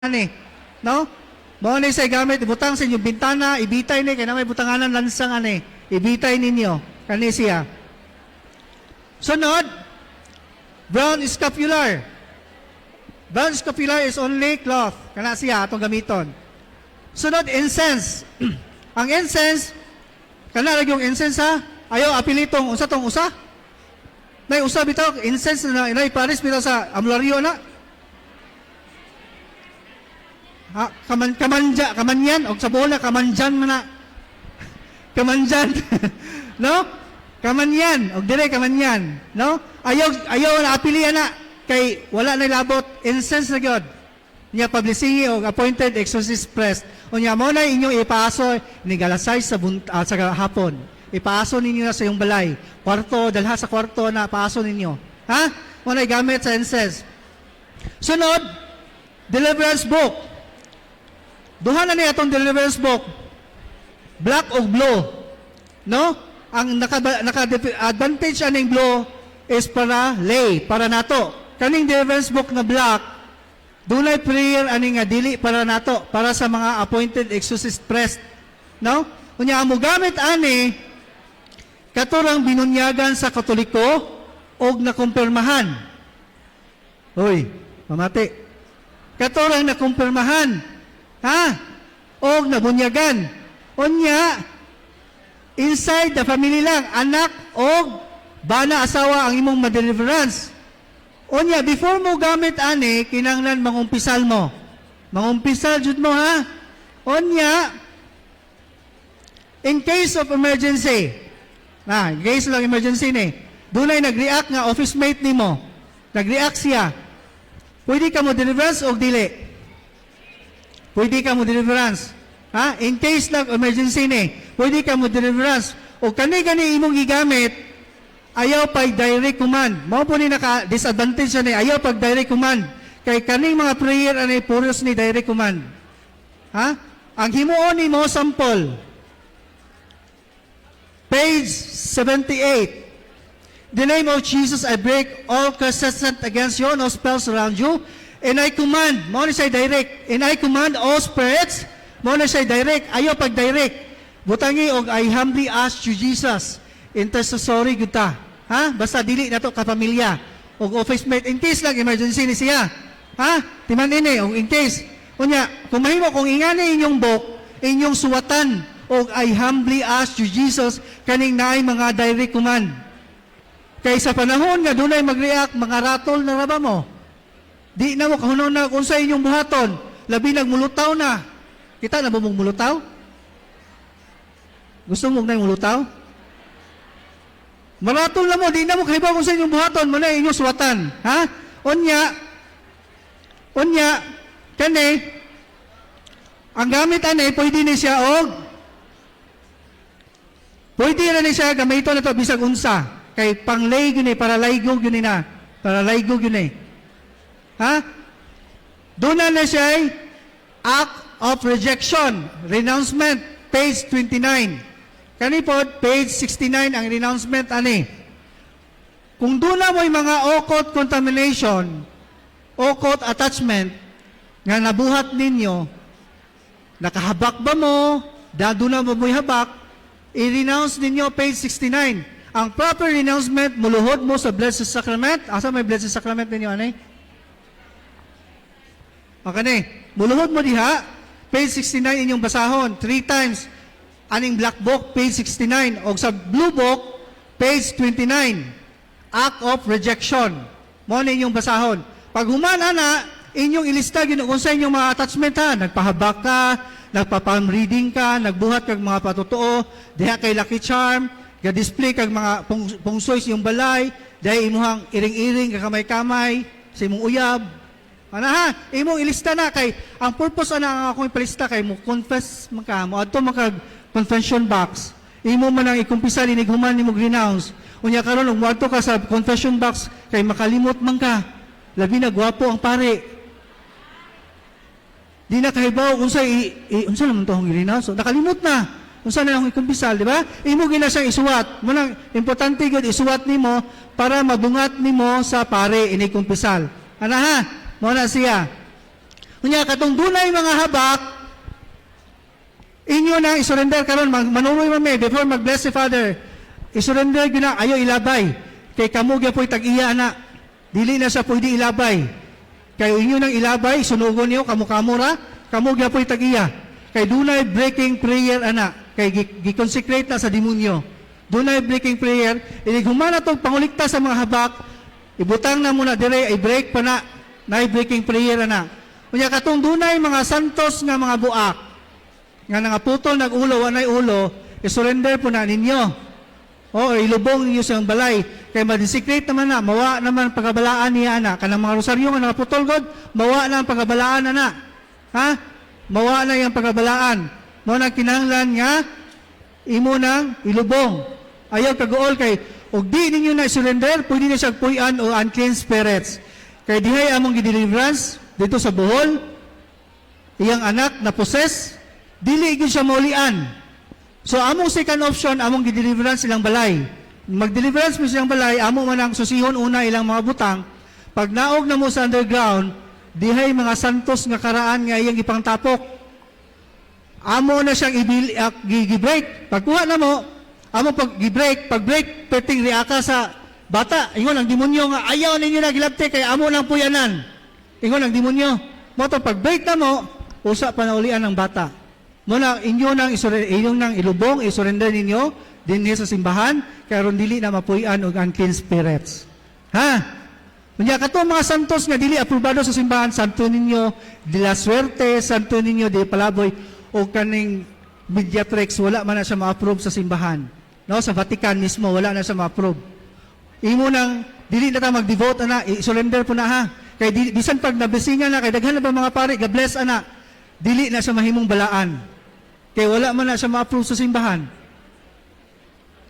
Ani, no? Mao ni sa gamit ibutang sa inyong bintana, ibitay ni kay na may butanganan lansang ani. Ibitay ninyo kani siya. Sunod, brown scapular. Brown scapular is only cloth. Kana siya atong gamiton. Sunod, incense. Ang incense, kana lagi yung incense ha. Ayaw apilitong unsa tong usa? Nay usa bitaw incense na nay pares bitaw sa ambularyo na. Ha, kamanja, kamanyan, og sa bola, kamanjan man na. Kamanjan. No? Kamanyan, og dire kamanyan, no? Ayaw ayaw na apili na kay wala na labot, incense na gyud. Nya publishing og appointed exorcist priest. Unya mo na inyong ipaaso ni galasay sa hapon. Ipaaso ninyo na sa iyong balay. Kwarto, dalha sa kwarto na paaso ninyo. Ha? Mo na gamit sa incense. Sunod, deliverance book. Duha na niya atong deliverance book. Black o blue. No? Ang naka advantage aning blue is para lay, para nato. Kaning deliverance book na black, dunay prayer ani nga dili para nato, para sa mga appointed exorcist priest. No? Unya ang mogamit ani katurang binunyagan sa Katoliko og nakumpirmahan. Hoy, mamati. Katurang nakumpirmahan. Ha? Og nabunyagan. Unya, inside the family lang, anak og bana, asawa ang imong ma-deliverance. Unya, before mo gamit ani, kinanglan mangumpisal mo. Mangumpisal jud mo ha. Unya, in case of emergency, na, in case lang emergency ni, dunay nag-react nga office mate nimo. Nag-react siya. Pwede ka mo deliverance o dili? Pwede ka mo deliverance. Ha? In case lang emergency ni, pwede ka mo deliverance. O kani gani imong gigamit, ayaw pag direct command. Mao po ni naka disadvantage ni ayaw pag direct command. Kay kaning mga prayer ani puros ni direct command. Ha? Ang himuon nimo, sample. Page 78. The name of Jesus, I break all curses sent against you and all spells around you. And I command, mao ni siya direct, and I command all spirits, mao na siya direct, ayaw pag direct. Butangi og "I humbly ask you Jesus," intercessory gyud ta. Ha? Basta dili na to kapamilya og office mate, in case lang emergency ni siya. Ha? Timan ini og in case. Unya, kung mahimo kung ingani inyong book, inyong suwatan og "I humbly ask you Jesus" kaning naay mga direct command. Kay sa panahon nga dunay mag-react, mga ratol na ra ba mo? Di na mo kahunaw na kung sa inyong buhaton, labi nagmulutaw na. Kita na ba mong mulutaw? Gusto mo na mulutaw? Maratol na mo, di na mo kahibaw kung sa inyong buhaton, mo na inyong suwatan. Ha? Unya, unya, kani, ang gamit ani, pwede ni siya og, pwede na ni siya gamiton na to bisag unsa. Kay panglay gyud ni, para laygo gyud ni na. Para laygo gyud ni. Ha? Doon na siya act of rejection, renouncement, page 29. Kani po, page 69 ang renouncement ani. Kung doon na mo'y mga occult contamination, occult attachment, nga nabuhat ninyo, nakahabak ba mo, dado na mo mo'y habak, i-renounce ninyo page 69. Ang proper renouncement, muluhod mo sa Blessed Sacrament. Asa may Blessed Sacrament ninyo, anay? Okay ni. Muluhod mo diha, page 69 inyong basahon, three times. Aning black book, page 69. O sa blue book, page 29. Act of rejection. Mo na inyong basahon. Pag human ana, inyong ilista gyud kung sa inyong mga attachment ha. Nagpahabak ka, nagpa-palm reading ka, nagbuhat kag mga patotoo, diha kay lucky charm, ga-display kag mga pungsoy sa iyong balay, diha imuhang iring-iring kakamay-kamay sa imong uyab. Ana ha, imong ilista na kay ang purpose ana ang akong ipalista kay mo confess man ka, mo adto man kag confession box. Imo man ang ikumpisal inig human nimo renounce. Unya karon ug moadto ka sa confession box kay makalimot man ka. Labi na gwapo ang pare. Di na kahibaw unsa unsa naman to akong i-renounce. So, nakalimot na. Unsa na akong ikumpisal, di ba? Imo gina siyang isuwat. Mo nang importante gyud isuwat nimo para mabungat nimo sa pare inig kumpisal. Ana ha, mo na siya. Unya katong dunay mga habak, inyo na isurrender karon, manuroy man mi before mag-bless si Father. Isurrender gyud na, ayo ilabay. Kay kamo gyapoy tag-iya ana. Dili na siya pwede ilabay. Kay inyo nang ilabay, sunugon niyo kamo-kamo ra, kamo gyapoy tag-iya. Kay dunay breaking prayer ana, kay gi-consecrate na sa demonyo. Dunay breaking prayer, inig humana tong pangulikta sa mga habak, ibutang na muna dire, i-break pa na, na breaking prayer ana. Unya katong dunay mga santos nga mga buak, nga nangaputol nag ulo, wanay ulo, i-surrender po na ninyo. O ilubong ninyo siyang balay. Kay ma-desecrate naman na, mawa naman pagkabalaan niya ana. Kanang mga rosaryo nga nakaputol god, mawa na ang pagkabalaan ana. Ha? Mawa na yung pagkabalaan. Mao na kinahanglan nga imo nang ilubong. Ayaw kaguol kay og di ninyo na surrender, pwede na siya puy-an o unclean spirits. Kay dihay among gideliverance dito sa Bohol, iyang anak na possess, dili gyud siya maulian. So among second option, among gideliverance ilang balay. Mag-deliverance mo silang balay, amo man ang susihon una ilang mga butang. Pag naog na mo sa underground, dihay mga santos nga karaan nga iyang ipangtapok. Amo na siyang gi-break. Pagkuha na mo, amo pag gi-break, pag break, perting riaka sa bata. Ingon ang demonyo nga ayaw ninyo na gilabti kay amo nang puyanan. Ingon ang demonyo. Mo to pag break na mo, usa pa naulian ang bata. Mo na inyo nang inyong nang ilubong, isurrender ninyo dinhi sa simbahan kay aron dili na mapuy-an og unclean spirits. Ha? Unya kato mga santos nga dili aprobado sa simbahan, Santo Niño de la Suerte, Santo Niño de Palaboy o kaning Mediatrix, wala man na siya ma-approve sa simbahan. No, sa Vatican mismo wala na siya ma-approve. Imo nang dili na ta mag-devote ana, i-surrender po na ha. Kay bisan pag nabesingan na kay daghan na ba mga pare, God bless ana. Dili na siya mahimong balaan. Kay wala man na siya ma-approve sa simbahan.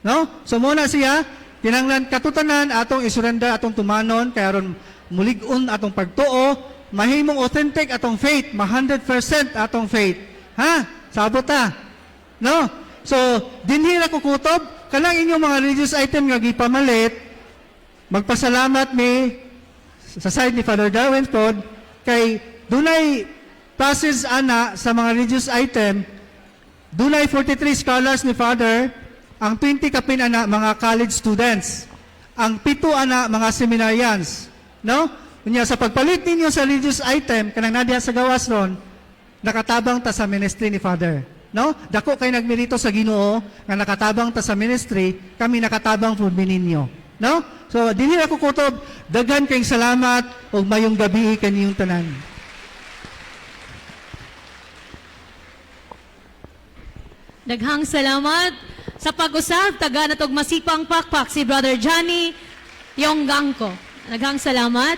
No? So mo na siya kinahanglan katutanan atong isurrender atong tumanon kay aron mulig-on atong pagtuo, mahimong authentic atong faith, ma 100% atong faith. Ha? Sabot ta. No? So dinhi ra ko kutob kanang inyong mga religious item nga gipamalit, magpasalamat mi sa side ni Father Darwin pod kay dunay passage ana sa mga religious item. Dunay 43 scholars ni Father, ang 20 kapin ana mga college students, ang 7 ana mga seminarians, no? Unya sa pagpalit ninyo sa religious item kanang nadiha sa gawas ron, nakatabang ta sa ministry ni Father, no? Dako kay nagmerito sa Ginoo nga nakatabang ta sa ministry, kami nakatabang pud ninyo, no? So dinhi ako kutob, daghan kayong salamat ug mayong gabi kaniyong tanan. Daghang salamat sa pag-usab, taga natog masipang pakpak si Brother Johnny Yonggangko. Daghang salamat.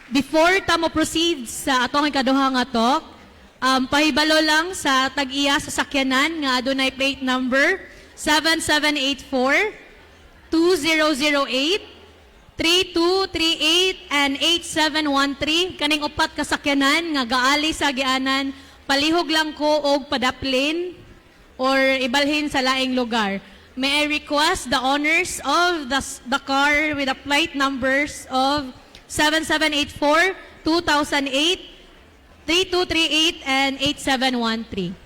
Before ta mo proceed sa atong ikaduha nga talk, pahibalo lang sa tag-iya sa sakyanan nga adunay plate number 7784 2008 3238 and 8713, kaning upat ka sakyanan nga gaali sa agianan, palihog lang ko og padaplin or ibalhin sa laing lugar. May I request the owners of the car with the plate numbers of 7784, 2008, 3238, and 8713.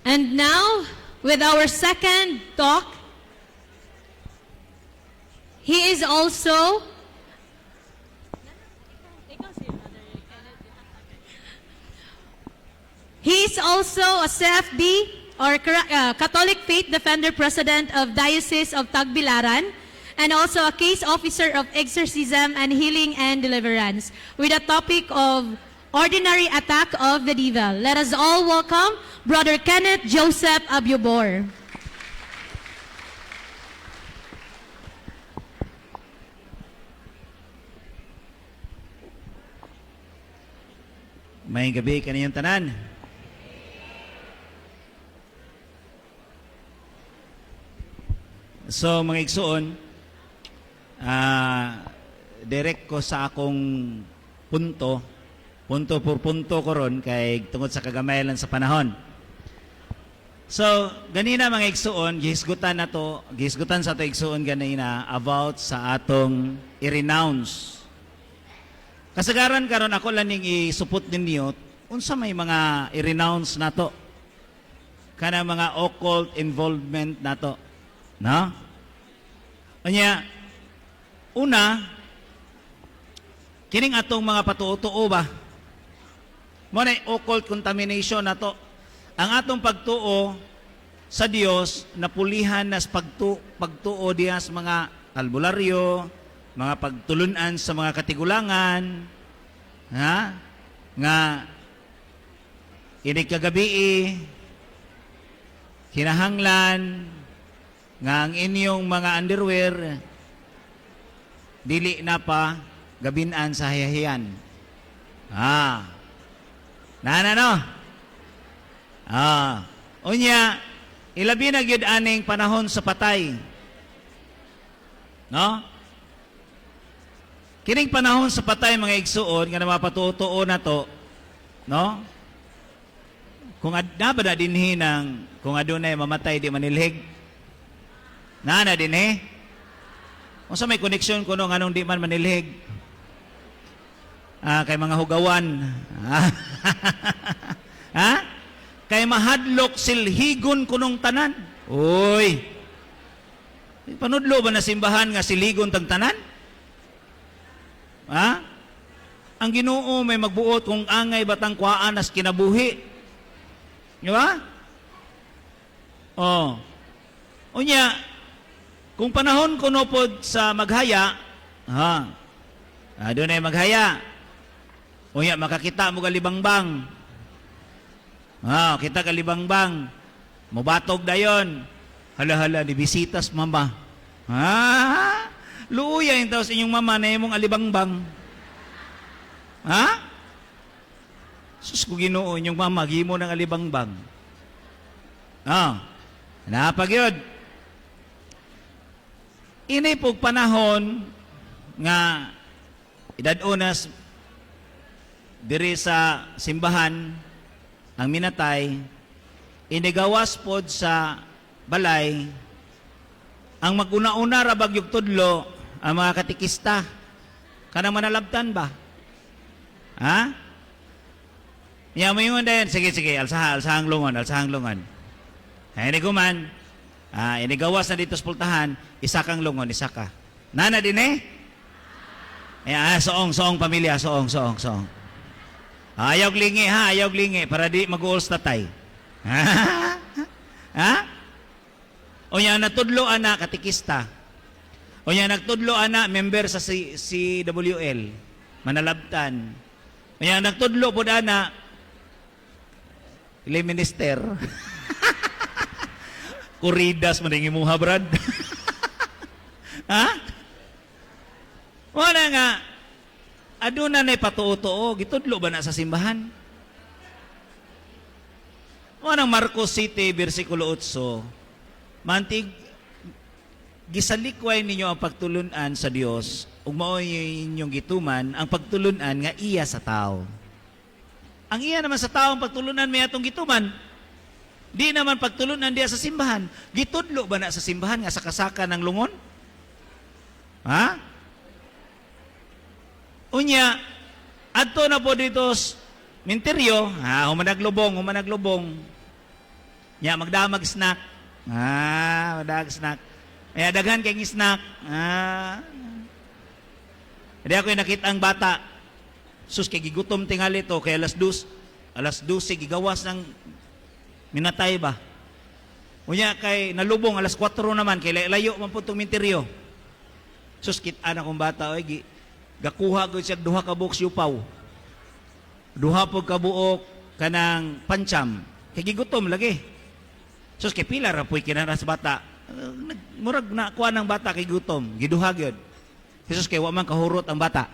And now, with our second talk, he is also He is also a CFD or Catholic Faith Defender President of Diocese of Tagbilaran and also a case officer of exorcism and healing and deliverance with the topic of ordinary attack of the devil. Let us all welcome Brother Kenneth Joseph Abubor. May gabi kaniyong tanan. So mga igsuon, direct ko sa akong punto, punto por punto ko ron kay tungod sa kagamayan sa panahon. So ganina mga igsuon, gihisgutan na to, gihisgutan sa ato igsuon ganina about sa atong i-renounce. Kasagaran karon ako lang ning isupot ninyo unsa may mga i-renounce nato kana mga occult involvement nato, no? Unya, una, kining atong mga patuo-tuo ba? Mo na occult contamination nato. Ang atong pagtuo sa Dios napulihan nas pagtuo diha sa mga albularyo, mga pagtulunan sa mga katigulangan, ha? Nga ini kagabi kinahanglan nga ang inyong mga underwear dili na pa gabinan sa hayahiyan. Ah. Na no? Ah. Unya, ilabi na gyud aning panahon sa patay. No? Kining panahon sa patay, mga igsuon, nga mapatuo-tuo na to, no? Kung na ba na dinhi ng kung adunay mamatay di manilhig? Na na dinhi? Unsa may connection kuno nganong di man manilhig? Ah, kay mga hugawan. Ha? Kay mahadlok silhigon kunong tanan. Uy. Panudlo ba na simbahan nga silhigon tang tanan? Ha? Ang Ginoo may magbuot kung angay batang kuhaan as kinabuhi. Di ba? Oh. Unya, kung panahon kuno pod sa maghaya, ha. Ah, doon ay maghaya. Unya, makakita mo galibangbang. Ha, kita galibangbang. Mobatog dayon. Hala-hala, ni bisitas mama. Ha? Luuya yung taos inyong mama na imong alibangbang. Ha? Sus ko Ginoo, inyong mama, gimo ng alibangbang. Ah, napagyod. Ini pog panahon nga idad-onas diri sa simbahan ang minatay, inigawas pod sa balay, ang maguna-una ra bagyog tudlo ang mga katikista, kanang manalabtan ba, ha? Niya mo yun din, sige, sige, alsaha, alsahang lungon, alsahang lungon. Ay, ini guman, ah, inigawas na dito sa pultahan, isa kang lungon, isa ka. Nana din eh? Eh, ah, soong, soong pamilya, soong, soong, soong. Ayaw lingi ha, ayaw lingi, para di mag-uos tatay. Ha? O yan, natudlo ana, katikista. O yan, nagtudlo ana, member sa CWL, manalabtan. O yan, nagtudlo po ana, ili minister. Kuridas man ang imuha, Brad. Ha? Wala nga, aduna na'y patuo-tuo, gitudlo ba na sa simbahan? Wala Marcos City, versikulo 8, mantig, gisalikway ninyo ang pagtulunan sa Dios ug mao inyong gituman ang pagtulunan nga iya sa tao. Ang iya naman sa tao ang pagtulunan may atong gituman. Di naman pagtulunan diya sa simbahan. Gitudlo ba na sa simbahan nga sa kasaka ng lungon? Ha? Unya, adto na po dito minteryo, ha, humanaglubong, humanaglubong. Nya magdamag snack. Ah, magdamag snack. Ay daghan kay snack. Ah. Di ako yung nakita ang bata. Sus, kay gigutom tingali to, kay alas 2, alas 12, gigawas ng minatay ba? Unya, kay nalubong, alas 4 naman, kay layo man po itong minteryo. Sus, kita na kong bata, oy, gakuha ko siya 2 ka buok siupaw. 2 po ka buok kanang pancham. Kay gigutom lagi. Sus, kay pila ra po'y kinaras bata. Murag na kuha ng bata kay gutom. Giduha gyud. Jesus, kay wa man kahurot ang bata.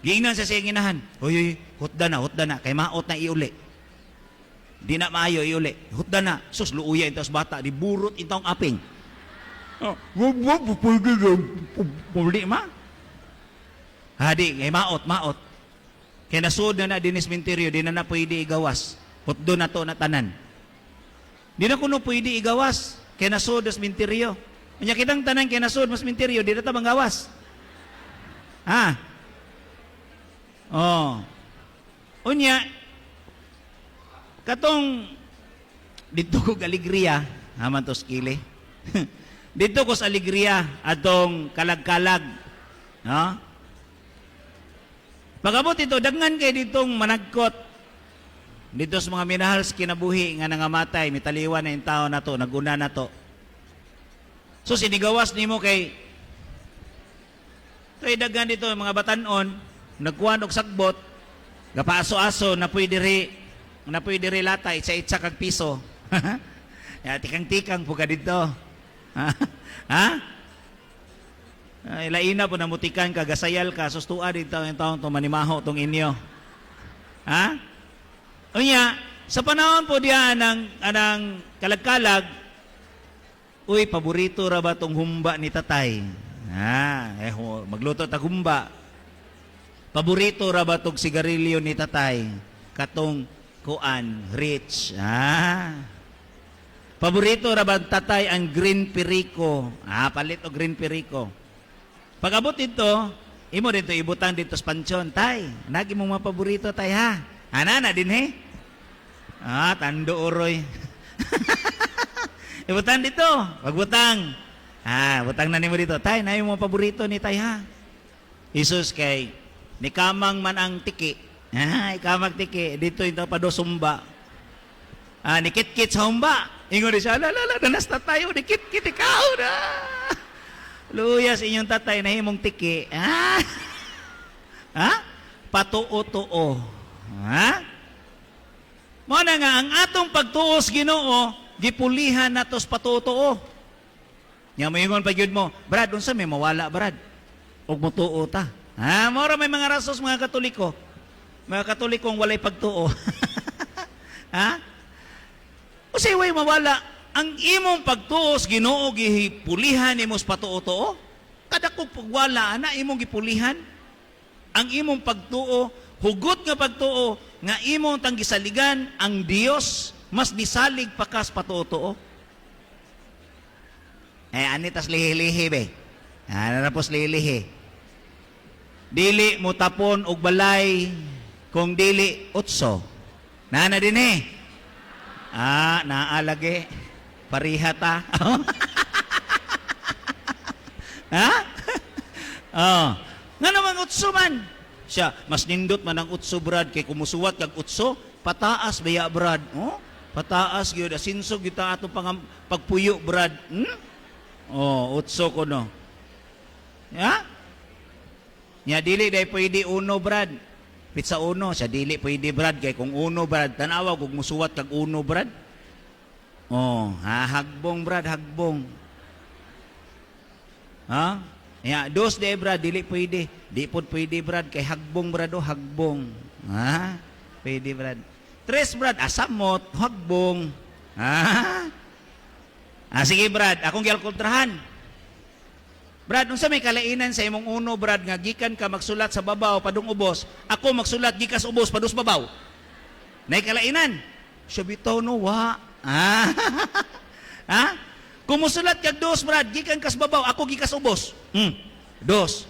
Giingnan sa siyang inahan. Uy, uy, hutda na, hutda na. Kay maot na iuli. Di na maayo iuli. Hutda na. Sus, luuya intaw sa bata. Di burot intawng aping. Oh, pwede ma. Hadi, kay maot, maot. Kay nasud na na dinis minteryo, di na na pwede igawas. Hutdo na to na tanan. Di na kuno pwede igawas. Kay nasud as minteryo. Unya kitang tanan kay nasud mas minteryo, di na ta manggawas. Ha? Oh. Unya, katong didto ko Alegria, haman to skili. Didto ko sa Alegria atong kalag-kalag. No? Pag-abot ito, daghan kay ditong managkot. Dito sa mga minahal sa kinabuhi nga nangamatay, mitaliwan na yung tao na to, naguna na to. So sinigawas nimo kay kay daghan dito mga batanon, nagkuhan og sagbot, gapaaso-aso na pwede ri na pwede ri lata, itsa-itsa kag piso. Ya, tikang-tikang po ka dito. Ha? Ay, laina po namutikan ka, gasayal ka, sustua dito yung taong to, manimaho tong inyo. Ha? Unya, sa panahon po diyan ng anang kalag-kalag, uy, paborito ra ba tong humba ni tatay? Ha, eh, magluto tag humba. Paborito ra ba tong sigarilyo ni tatay? Katong kuan, rich. Ha? Paborito ra ba tatay ang green perico? Ah, palit og green perico. Pag-abot dito, imo dito ibutang dito sa pansyon. Tay, nagi mong mga paborito, tay, ha. Ana na din he. Ah, tando oroy. Ibutang dito, pagbutang. Ah, butang na nimo dito. Tay, na yung mga paborito ni tay, ha. Jesus kay nikamang man ang tiki. Ah, ikamang tiki dito ito pa do sumba. Ah, nikit-kit sa humba. Ingon di siya, la la la, nanas na tayo, nikit-kit ikaw na. Luya sa inyong tatay na himong tiki. Ah? Ha? Patuo-tuo. Ha? Mao na nga ang atong pagtuos Ginoo, gipulihan natos patuo-tuo. Nya moingon pa gyud mo, "Brad, unsa may mawala, Brad? Og motuo ta." Ha, mao ra may mga rasos mga Katoliko. Mga Katolikong walay pagtuo. Ha? Unsay way mawala? Ang imong pagtuos Ginoo gipulihan nimo sa patuo-tuo. Kada kog pagwala ana imong gipulihan. Ang imong pagtuo, hugot nga pagtuo nga imong tanggisaligan ang Dios, mas nisalig pa kas patuo-tuo. Eh, ani tas lihi-lihi be. Ana na pos lihi-lihi. Dili mo tapon og balay kung dili utso. Nana din eh. Ah, naalagi. Pariha ta. Ha? Oh. Nga naman utso man. Siya, mas nindot man ang utso, Brad, kay kumusuwat kag utso, pataas baya, Brad. Oh? Pataas gyud asinso gyud ta atong pagpuyo, Brad. Oh, utso ko no. Ya? Nya dili dai pwede uno, Brad. Pizza uno, siya dili pwede, Brad, kay kung uno, Brad, tanawa kung musuwat kag uno, Brad. Oh, ha, hagbong, Brad, hagbong. Ha? Ya, dos de, Brad, dili pwede. Di pod pwede, Brad, kay hagbong, Brad, oh, hagbong. Ha? Pwede, Brad. Tres, Brad, asamot, hagbong. Ha? Ah, sige, Brad, akong gialkontrahan. Brad, unsa may kalainan sa imong uno, Brad, nga gikan ka magsulat sa babaw padung ubos, ako magsulat gikas ubos padung sa babaw? Nay kalainan? Siya bitaw no, wa. Ah. Ha? Kung musulat kag dos, Brad, gikan kas babaw, ako gikas ubos. Dos.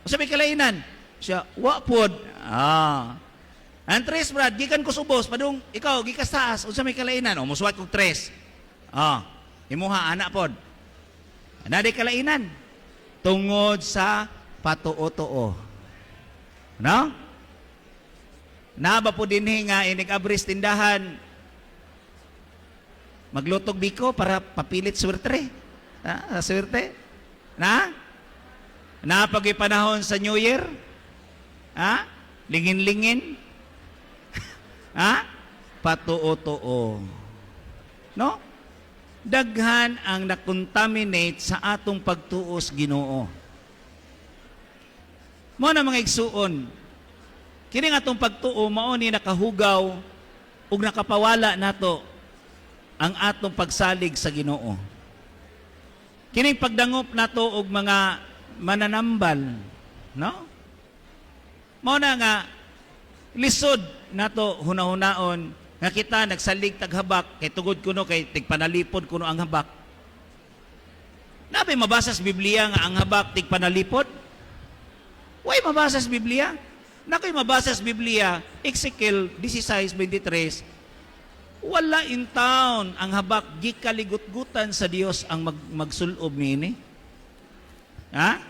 Unsa may kalainan? Siya, wa pod. Ah. Ang tres, Brad, gikan ko ubos, padung ikaw gikas taas, unsa may kalainan? O musuwat kog tres. Ah, imuha ana pod. Ana di kalainan. Tungod sa patuo-tuo. No? Naa ba po dinhi nga inig abris tindahan maglutog biko para papilit swerte? Ha? Sa swerte? Na? Na pag panahon sa New Year? Ha? Lingin-lingin? Ha? Patuo-tuo. No? Daghan ang nakontaminate sa atong pagtuos Ginoo. Mao na mga igsuon, kini nga atong pagtuo mao ni nakahugaw ug nakapawala nato ang atong pagsalig sa Ginoo. Kining pagdangop nato og mga mananambal, no? Mao na nga lisod nato hunahunaon nga kita nagsalig tag habak kay tugod kuno kay tigpanalipod kuno ang habak. Nabay mabasa sa Biblia nga ang habak tigpanalipod? Way mabasa sa Biblia. Naa koy mabasa sa Biblia, Ezekiel 16:23, wala in town ang habak, gikaligutgutan sa Dios ang magsulob niini. Ha?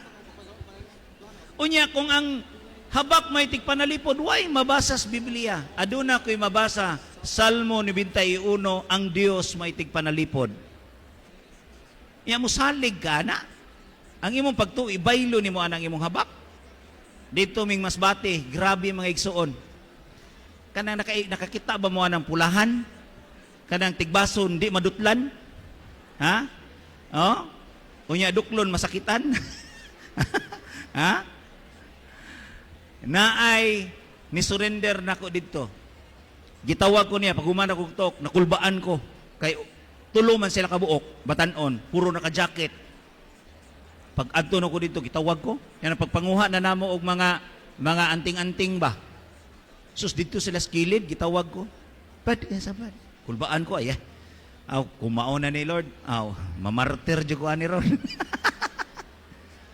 Unya kung ang habak may tigpanalipod, why mabasa sa Biblia? Aduna ko'y mabasa Salmo 91, ang Dios may tigpanalipod. Iya mo salig ka na. Ang imong pagtuo, ibaylo nimo anang imong habak. Dito ming Masbate, grabe mga igsuon. Kanang nakakita ba mo anang pulahan? Kanang tigbason di madutlan? Ha? Oh? Unya duklon masakitan? Ha? Naay ni surrender nako didto. Gitawag ko niya pag human ako tok, nakulbaan ko kay tulo man sila kabuok, batanon, puro naka-jacket. Pag adto na ko dito, gitawag ko. Yan ang pagpanguha na namo og mga anting-anting ba. Sus, dito sila sa kilid, gitawag ko. Pad, sabad. Kulbaan ko ay. Aw, kumao na ni Lord. Aw, mamartir jud ko ani ron.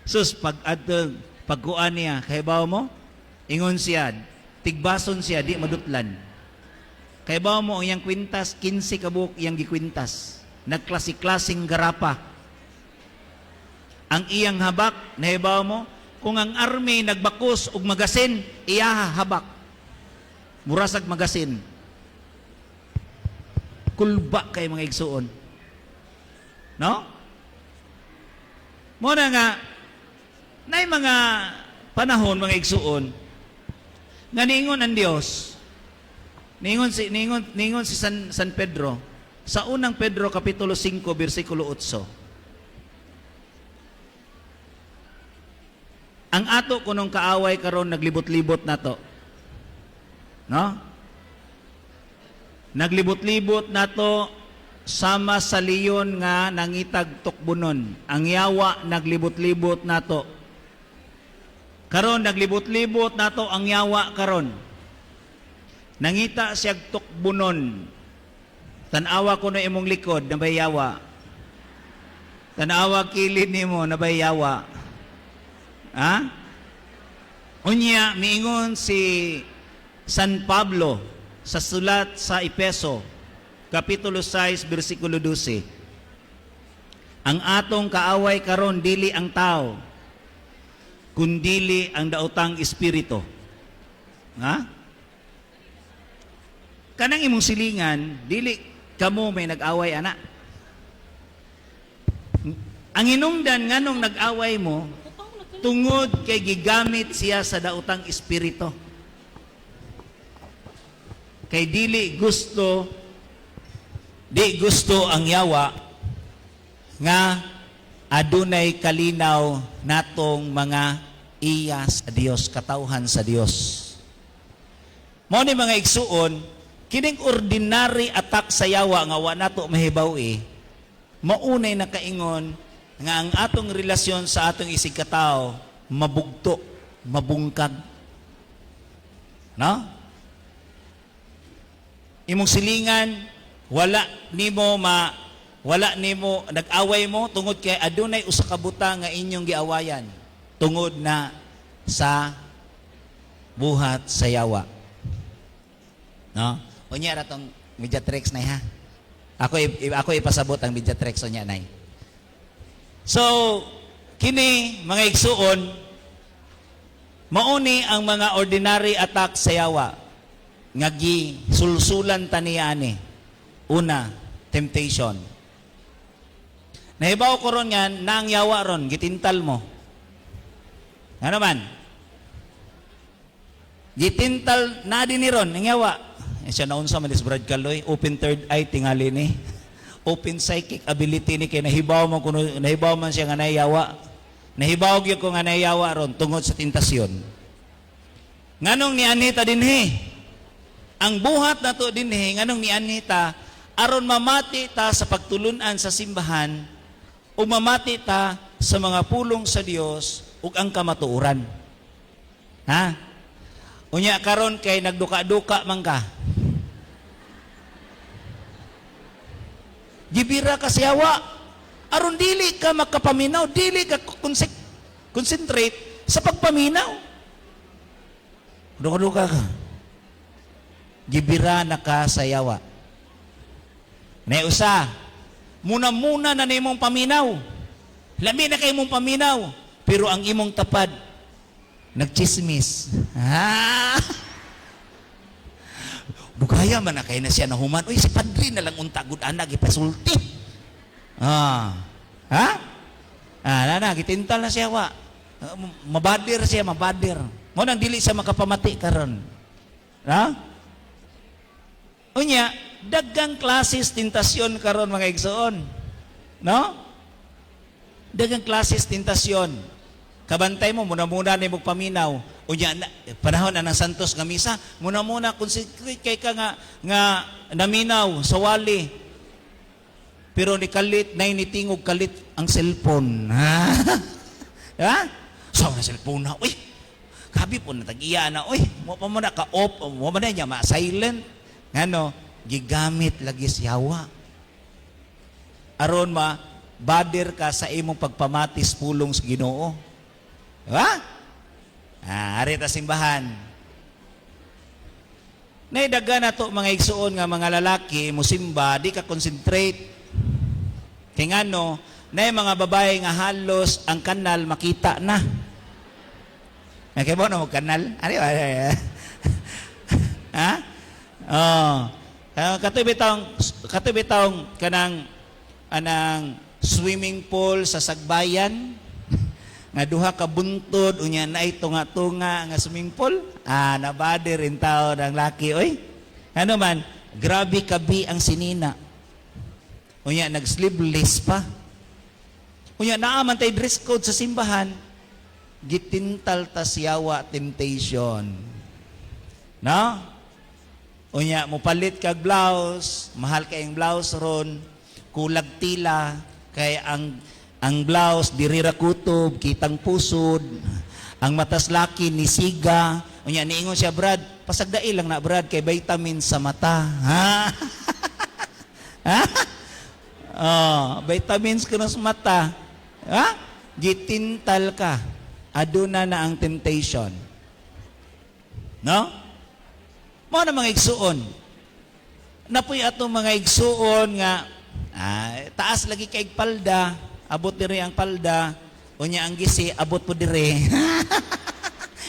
Sus, pag adto pagkuan niya, kay bawo mo? Ingon siya, tigbason siya, di madutlan. Kay bawo mo ang iyang kwintas, 15 kabuok iyang gikwintas. Nagklase-klaseng garapa. Ang iyang habak, nahibaw mo, kung ang army nagbakos og magasin, iya habak. Murasag magasin. Kulba kay mga igsuon. No? Mao na nga, nay mga panahon mga igsuon, nga niingon ang Dios, niingon si San Pedro, sa unang Pedro kapitulo 5 bersikulo 8. Ang ato kunong kaaway karon naglibot-libot na to. No? Naglibot-libot na to sama sa leon nga nangitag tukbunon. Ang yawa naglibot-libot na to. Karon naglibot-libot na to ang yawa karon. Nangita siyag tukbunon. Tan-awa ko na imong likod na bay yawa. Tan-awa kilid nimo na bay yawa. Ha? Unya miingon si San Pablo sa sulat sa Epeso, kapitulo 6, bersikulo 12. Ang atong kaaway karon dili ang tao, kundili ang daotang espiritu. Ha? Kanang imong silingan, dili kamo may nag-away ana. Ang hinungdan nganong nag-away mo, tungod kay gigamit siya sa daotang espiritu. Kay dili gusto, di gusto ang yawa nga adunay kalinaw natong mga iya sa Dios, katawhan sa Dios. Mao ni mga igsuon, kining ordinary attack sa yawa nga wa nato mahibaw-i, maunay nakaingon nga ang atong relasyon sa atong isigkatao mabugto, mabungkag. No? Imong silingan, wala nimo nag-away mo tungod kay adunay usa ka butang nga inyong giawayan tungod na sa buhat sa yawa. No? Unya ra tong Mediatrix nay ha. Ako ipasabot ang Mediatrix unya nay. So, kini mga igsuon, mauni ang mga ordinary attack sa yawa nga gisulsulan ta niya ani. Una, temptation. Nahibaw ko ron nga, naang yawa ron, gitintal mo. Ano man? Gitintal na din ni ron, ang yawa. Eh, siya naunsa man is Brad Caloy, open third eye tingali ni. Open psychic ability ni kay nahibaw mo kuno, nahibaw man siya nga nayawa. Nahibaw gyud ko nga nayawa ron tungod sa tentasyon. Nganong ni Anita dinhi? Ang buhat nato dinhi nganong ni Anita aron mamati ta sa pagtulun-an sa simbahan ug mamati ta sa mga pulong sa Dios ug ang kamatuoran. Ha? Unya karon kay nagduka-duka man ka. Gibira ka sa yawa. Aron dili ka makapaminaw, dili ka concentrate sa pagpaminaw. Duka-duka ka. Gibira na ka sa yawa. Nay usa, muna-muna na nimong paminaw. Lami na kay imong paminaw, pero ang imong tapad nagchismis. Ha? Dugaya man na kay na siya nahuman. Uy, si padre na lang unta gud ana gipasulti. Ah. Ha? Ah, na na gitintal na siya wa. Ah, mabadir siya, mabadir. Mo nang dili siya makapamati karon. Ha? Unya, daghang klases tentasyon karon, mga igsoon. No? Daghang klases tentasyon. Kabantay mo, muna-muna ni mong paminaw. Unya, na, panahon na ng Santos nga misa, muna-muna consecrate kay ka nga naminaw sa wali. Pero ni kalit, nay nitingog kalit ang cellphone. Ha? Ha? Sa na cellphone na, uy. Kabi po na tag-iya na, uy. Mo pa mo na ka-off, mo man na niya, ma-silent. Ngano, gigamit lagi siyawa. Aron ma, bader ka sa imong pagpamatis pulong sa Ginoo. Diba? Ah, ari ta simbahan. Naidaga na to, mga igsuon, nga mga lalaki musimba, di ka concentrate. Kay ngano, na mga babae nga halos ang kanal makita na. Kay mo na kanal? Ano ba? Ha? Oh. Katoy bitawng kanang anang swimming pool sa Sagbayan nga duha ka buntod, unya naay tunga-tunga nga swimming pool. Ah, nabade rin tao ng laki, oy. Ano man, grabe kabi ang sinina. Unya nag-sleeveless pa. Unya naa man tay dress code sa simbahan. Gitintal ta siyawa temptation. No? Unya mopalit kag blouse, mahal kay ang blouse ron, kulag tila kay ang blouse diri ra kutob, kitang pusod. Ang matas laki ni siga. Unya niingon siya, "Brad, pasagdai lang na, Brad, kay vitamin sa mata." Ha? Ha? Oh, vitamins kuno sa mata. Ha? Gitintal ka. Aduna na ang temptation. No? Mao na, mga igsuon. Napuy atong mga igsuon nga taas lagi kay palda, abot diri ang palda, unya ang gisi abot po diri.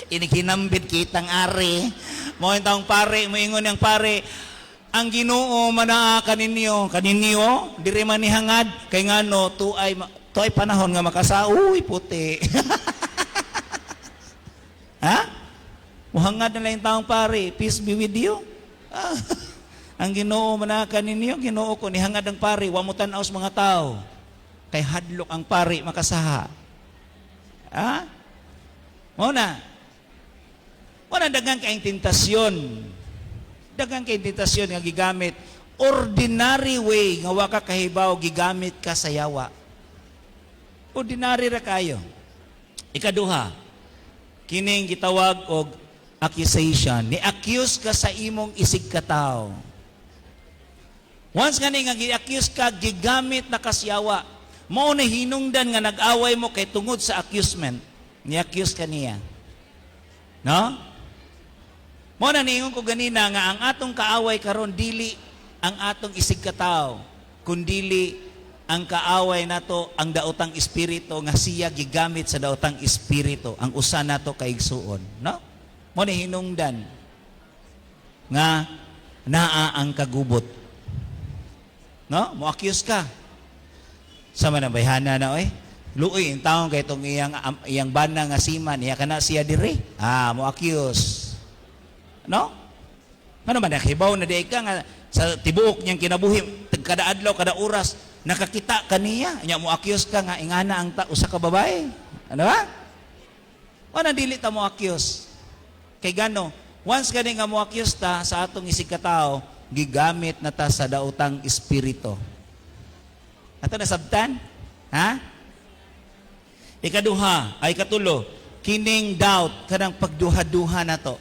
Inikinambit kitang ari. Mo taong pare, moingon ang pare, "Ang Ginoo manaa kaninyo, kaninyo, diri man ni hangad," kay ngano tuay panahon nga makasa, uy, puti. Ha? Muhangad na lang yung taong pare, "Peace be with you." Ah, ang Ginoo manaa kaninyo, Ginoo ko, nihangad ang pare, wa mo tan-aw sa mga tao. Kay hadlok ang pare makasaha. Ha? Mo na. Mo na daghang kaayong tentasyon. Daghang kayong tentasyon nga gigamit. Ordinary way nga wa ka kahibaw gigamit ka sa yawa. Ordinary ra kayo. Ikaduha, kining gitawag og accusation. Ni-accuse ka sa imong isig katawo. Once gani nga gi-accuse ka, gigamit na kasyawa. Mao na hinungdan nga nag-away mo kay tungod sa accusement. Ni-accuse ka niya. No? Mao na niingon ko ganina nga ang atong kaaway karon dili ang atong isig katawo, kundili ang kaaway nato ang daotang espiritu nga siya gigamit sa daotang espiritu ang usa nato kaigsuon, no? Mo ni hinungdan nga naa ang kagubot. No? Mo accuse ka. Sa man ang bayhana na oy. Luoy in taon kay itong iyang bana nga seaman, iya kana siya diri. Ah, mo accuse. No? Ano man nakibaw na di ka nga sa tibuok niyang kinabuhi, kada adlaw, kada oras nakakita kaniya, nya mo accuse ka nga ingana ang usa ka babae. Ano ba? Wala dili ta mo accuse. Kay gano, once gani nga mo accuse ta sa atong isig katao, gigamit na ta sa daotang espiritu. Ato nasabtan? Ha? Ikaduha, ay katulo, kining doubt, kanang pagduha-duha na to.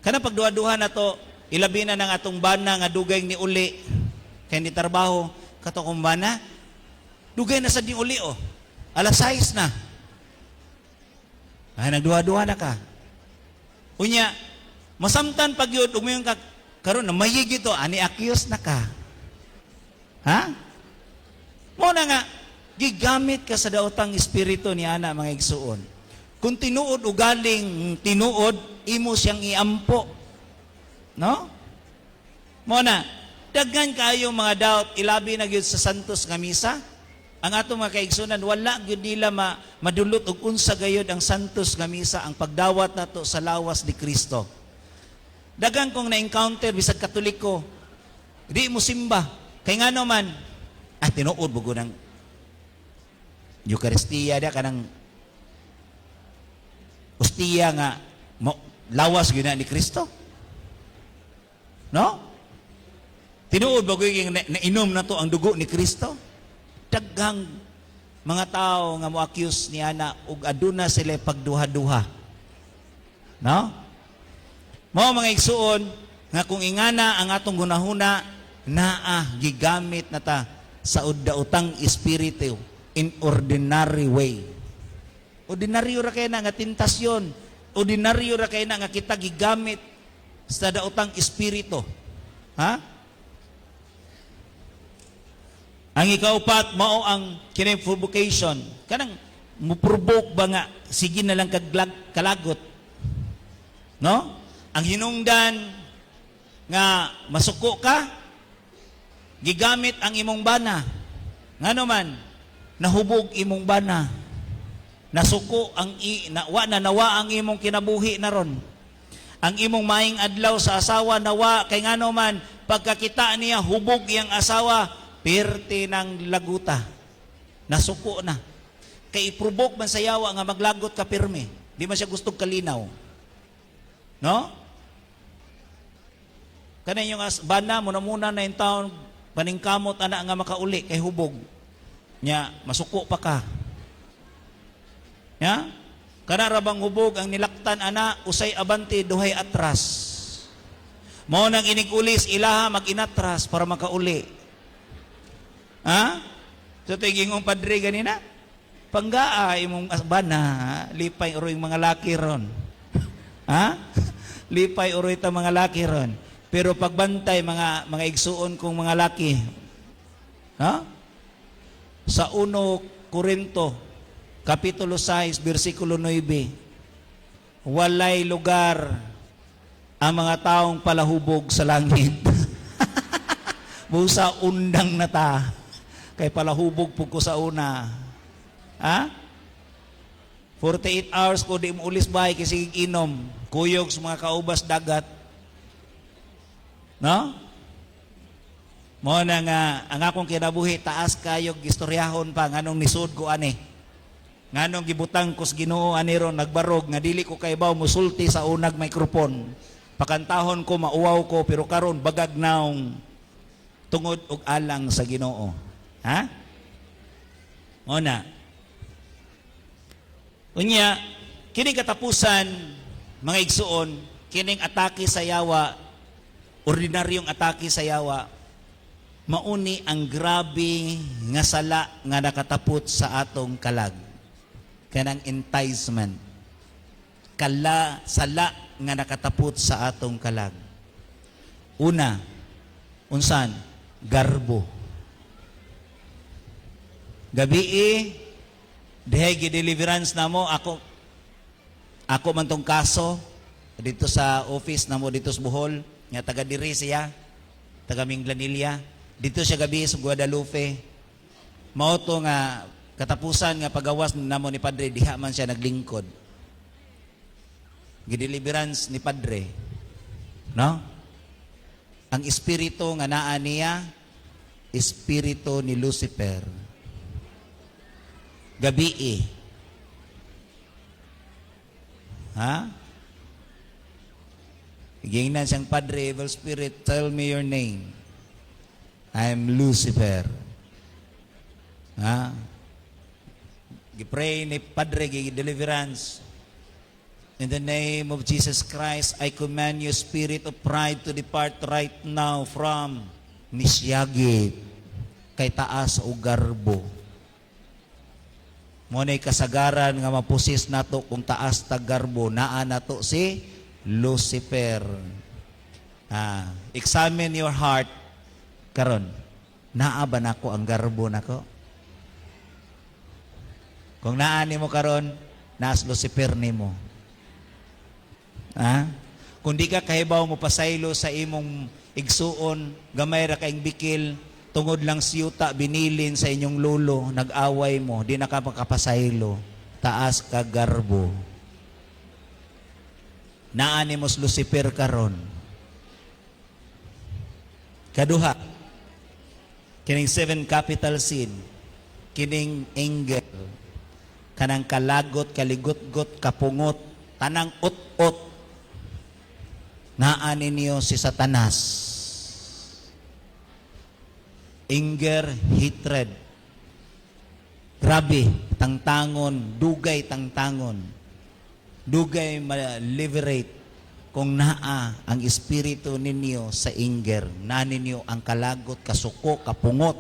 Kanang pagduha-duha na to, ilabi na ng atong bana nga dugay ni uli, kay ni trabaho, kato kong bana, dugay na sa ni uli oh. Alas 6 na. Ay, nagduha-duha na ka. Unya, masamtan pag yun, umayon ka, karon na mayig ito, ani accuse na ka. Ha? Mao na nga, gigamit ka sa daotang espiritu ni ana, mga igsuon. Kung tinuod ugaling tinuod, imo siyang iampo. No? Mao na, daghan kaayo mga doubt, ilabi na gyud sa Santos nga Misa. Ang atong mga kaigsunan, wala gyud nila madulot og unsa gayud ang Santos nga Misa, ang pagdawat nato sa lawas ni Kristo. Daghan kong na-encounter bisag Katoliko, di mo simba. Kay ngano man, tinuod bugo ng Eucharistia da kanang ostiya nga mo, lawas gyud na ni Kristo. No? Tinuod ba gyud na, nainom na to ang dugo ni Kristo? Daghang mga tao nga mo-accuse ni ana ug aduna sila pagduha-duha. No? Mao, mga igsuon, nga kung ingana ang atong hunahuna, naa gigamit na ta sa daotang espiritu in ordinary way. Ordinaryo ra kay na nga tentasyon. Ordinaryo ra kay na nga kita gigamit sa daotang espiritu. Ha? Ang ikaupat mao ang kini provocation. Kanang mo-provoke ba nga sige na lang kaglag, kalagot. No? Ang hinungdan nga masuko ka, gigamit ang imong bana. Ngano man, nahubog imong bana. Nasuko ang i, na, wa na nawa ang imong kinabuhi na ron. Ang imong maing adlaw sa asawa nawa kay ngano man, pagkakita niya hubog iyang asawa, pirti ng laguta. Nasuko na. Kay i-provoke man sa yawa nga maglagot ka pirmi. Di man siya gustong kalinaw. No? Kanang yung bana mo na muna na in town, paningkamot ana nga makauli kay hubog. Nya masuko pa ka. Ya? Kana ra bang hubog ang nilaktan ana, usay abante, duhay atras. Mao nang inig-ulis ilaha mag-inatras para makauli. Ha? So tigingong padre ganina, panggaa imong bana, lipay uroy mga laki ron. Ha? Lipay uroy ta mga laki ron. Pero pagbantay, mga igsuon kong mga laki. Ha? Sa 1 Korinto kapitulo 6 bersikulo 9, walay lugar ang mga taong palahubog sa langit. Busa undang na ta. Kay palahubog pug ko sa una. Ha? 48 hours ko di mo ulis bahay kasi inom. Kuyog sa mga kaubas dagat. No? Mao na nga ang akong kinabuhi taas kayo gistoryahon pa nganong nisud ko ani. Nganong gibutang ko sa Ginoo ani ron nagbarog nga dili ko kaybaw musulti sa unag microphone. Pakantahon ko, mauwaw ko, pero karon bagag naong tungod og alang sa Ginoo. Ha? Mao na. Unya, kining katapusan, mga igsuon, kining atake sa yawa, ordinaryong atake sa yawa, mauni ang grabe nga sala nga nakatapot sa atong kalag. Kanang enticement. Kala, sala nga nakatapot sa atong kalag. Una, unsan? Garbo. Gabii, dihay gi-deliverance namo ako ako man tong kaso dito sa office namo dito sa Bohol nga taga diri siya, taga Minglanilla. Dito siya gabi sa Guadalupe. Mao to nga katapusan nga pagawas namo ni Padre, diha man siya naglingkod. Gi-deliverance ni Padre, no? Ang espiritu nga naa niya, espiritu ni Lucifer. Gabii. Ha? Gingnan siyang padre, "Evil spirit, tell me your name." "I'm Lucifer." Ha? Gipray ni padre, gi-deliverance. "In the name of Jesus Christ, I command you, spirit of pride, to depart right now from." Nisyagit kay taas o garbo. Mo na'y kasagaran nga mapusis nato kung taas tag garbo, naa nato si Lucifer. Ah, examine your heart karon. Naa ba nako ang garbo nako? Kung naa nimo karon, naas Lucifer nimo. Ha? Kung di ka kahibaw mo pasaylo sa imong igsuon, gamay ra kaing bikil, tungod lang siyuta binilin sa inyong lolo, nag-away mo, di na ka makapasaylo, taas ka garbo. Naa nimo Lucifer karon. Kaduha, kining seven capital sin, kining anger, kanang kalagot, kaligutgot, kapungot, tanang ut-ut, naa ninyo si Satanas. Anger, hatred. Grabe, tangtangon, dugay tangtangon. Dugay ma-liberate kung naa ang espiritu ninyo sa anger, naa ninyo ang kalagot, kasuko, kapungot.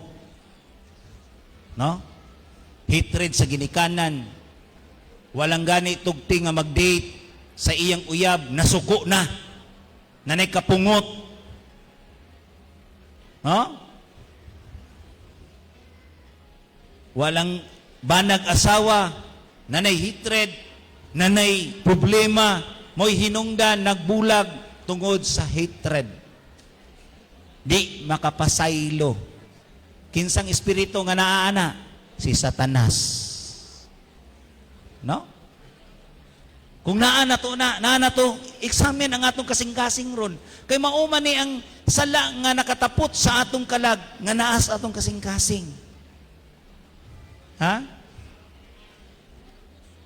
No? Hatred sa ginikanan. Walang gani tugti nga mag-date sa iyang uyab, nasuko na. Nanay kapungot. No? Walang banag asawa, nanay hatred, nanay problema, mo'y hinungdan, nagbulag tungod sa hatred. Di makapasaylo. Kinsang espiritu nga naaana? Si Satanas. No? Kung naa na to, naa na to, examine ang atong kasing-kasing ron. Kay mauma ni ang sala nga nakatapot sa atong kalag, nga naa sa atong kasing-kasing. Ha?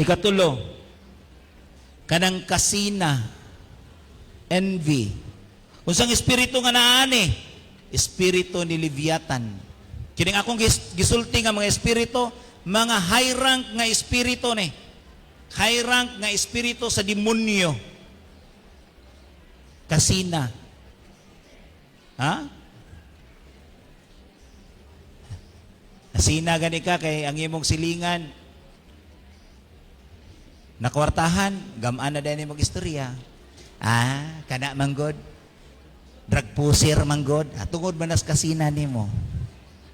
Ikatulo, kanang kasina, envy. Unsang espiritu nga naani? Espiritu ni Leviathan. Kining akong gisulti nga mga espiritu, mga high rank nga espiritu ni. High rank nga espiritu sa demonyo. Kasina. Ha? Nasina gani ka kay ang imong silingan nakwartahan, gamaan na din imong istorya. Ah, kana manggod. Drug pusir manggod. Ah, tungod man nas kasina nimo.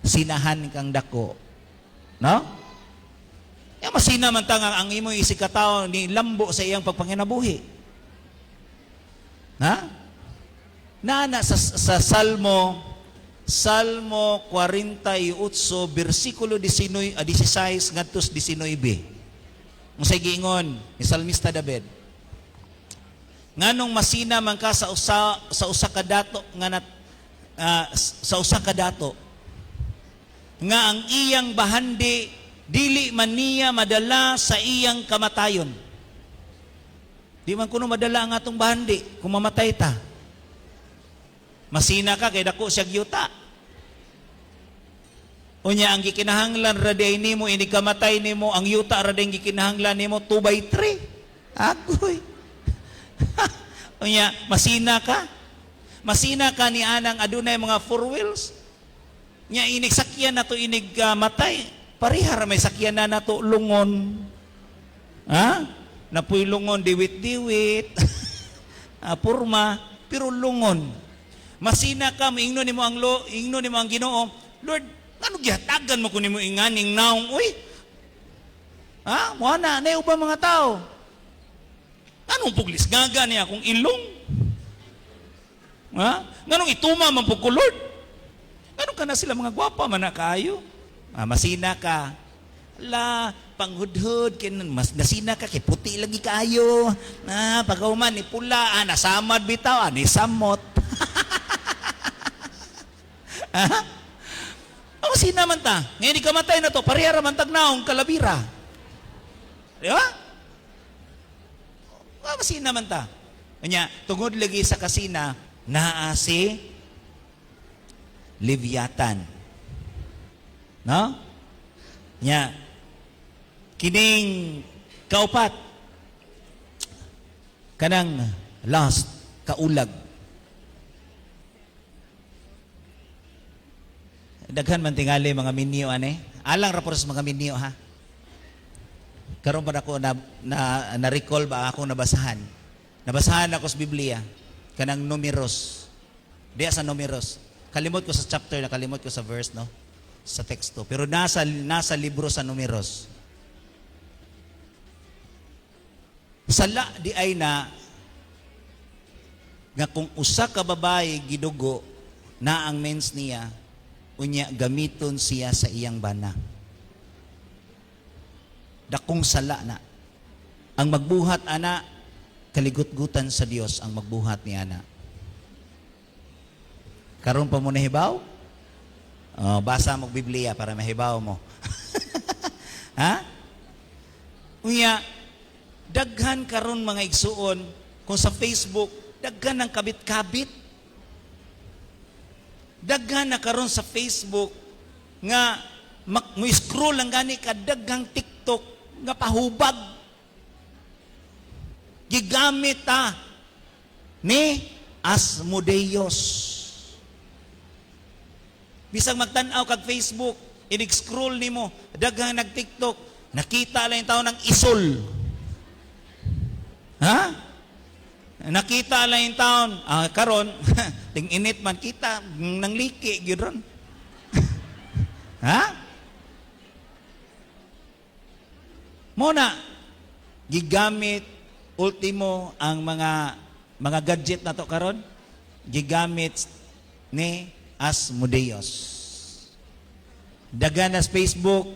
Sinahan kang dako. No? Ya masina man ta nga ang imong isig katawo ni lambo sa iyang pagpanginabuhi. Ha? Naana sa Salmo 48 bersikulo 16 ngadto 19. Unsay giingon ni Salmista David? Nganong masina man ka sa usa ka dato nga sa usa ka dato nga ang iyang bahandi dili man niya madala sa iyang kamatayon. Di man kuno madala ang atong bahandi kung mamatay ta. Masina ka kay dako siya gyuta. Unya ang gikinahanglan ra di nimo ini kamatay nimo ang yuta ra di gikinahanglan nimo 2 by 3. Agoy. Unya masina ka. Masina ka ni anang adunay mga four wheels. Nya inig sakyan nato inig matay. Parehara may sakyan na nato lungon. Ha? Napuy lungon diwit-diwit. Purma pero lungon. Masina ka moingno nimo ang ingno nimo ang Ginoo. Lord, ano gihatagan mo kun nimo inganing naong uy? Ha? Mo na na uban mga tao. Anong puglis gaga ni akong ilong? Ha? Nganong ituma man pud ko, Lord? Nganong kana sila mga gwapa man na kaayo? Ah, masina ka. La, panghudhud kin mas nasina ka kay puti lagi kaayo. Na pagkauman ni pula, nasamad bitaw, ni samot. Ha? Oh, masina man ta. Ngayon di kamatay na to, pareha ra man tag naong kalabira. Di ba? Ah, masina man ta. Kanya, tungod lagi sa kasina, naa si Leviathan. No? Nya, kining kaupat, kanang last, kaulag. Daghan man tingali mga minyo ane. Alang ra sa mga minyo ha. Karon pa nako na recall ba ako nabasahan. Nabasahan ako sa Biblia kanang Numeros. Diya sa Numeros. Kalimot ko sa chapter, nakalimot ko sa verse, no? Sa teksto. Pero nasa libro sa Numeros. Sala di ay na nga kung usa ka babae gidugo na ang mens niya, unya gamiton siya sa iyang bana. Dakong sala na. Ang magbuhat ana, kaligutgutan sa Dios ang magbuhat ni ana. Karon pa mo nahibaw? Oh, basa mo Biblia para mahibaw mo. Ha? Unya, daghan karon mga igsuon kung sa Facebook, daghan ng kabit-kabit. Daghan na karon sa Facebook nga mo-scroll lang gani ka, daghang TikTok nga pahubag. Gigamit ta ni Asmodeus. Bisag magtan-aw kag Facebook, inig-scroll nimo, daghang nag-TikTok, nakita lang yung tao ng isol. Ha? Nakita lang yung taon, karon, ting-init man kita, nang liki, gyud ron. Ha? Muna, gigamit ultimo ang mga gadget na to karon, gigamit ni Asmodeus. Dagan na sa Facebook